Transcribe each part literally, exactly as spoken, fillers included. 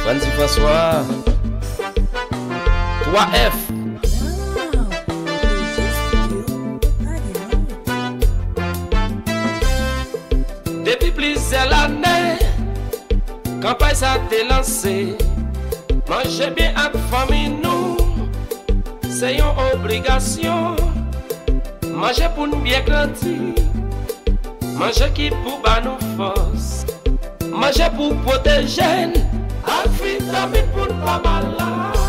Andy François, twa F. Depi plizyè lane, kanpay sa te lanse. Manje byen ak fanmi nou, se yon obligasyon. Manje pou n byen grandi. Manje ki pou ba nou fòs. Manje pou pwoteje n ak vitamin pou n pa malad.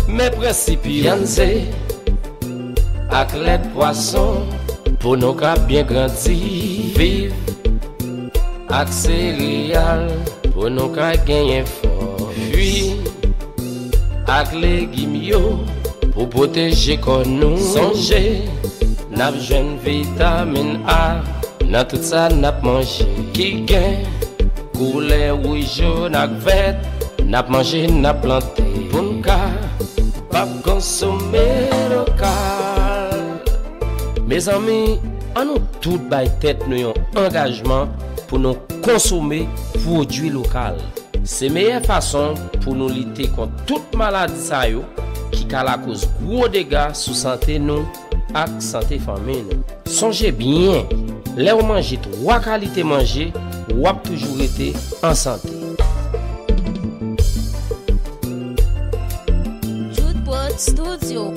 Men prensip yo. Vyann, ze ak lèt pwason pou nou ka byen grandi. Viv ak sereyal pou nou ka genyen fòs. Fwi ak legim yo pou pwoteje kò nou. Sonje, n ap jwenn vitamin A nan tout sa n ap manje. Ki gen koulè wouj, jòn ak vèt, n ap manje, n ap plante. Pou n ka pap konsome lokal. Mezanmi, an nou tout bay tèt nou yon angajman pou nou konsome pwodui lokal. Se meyè fason pou nou lite kont tout maladi sa yo ki ka lakoz gwo dega sou sante nou ak sante fanmi nou. Sonje byen, lè w manje twa kalite manje, w ap toujou rete an sante. Jude Prod Studio.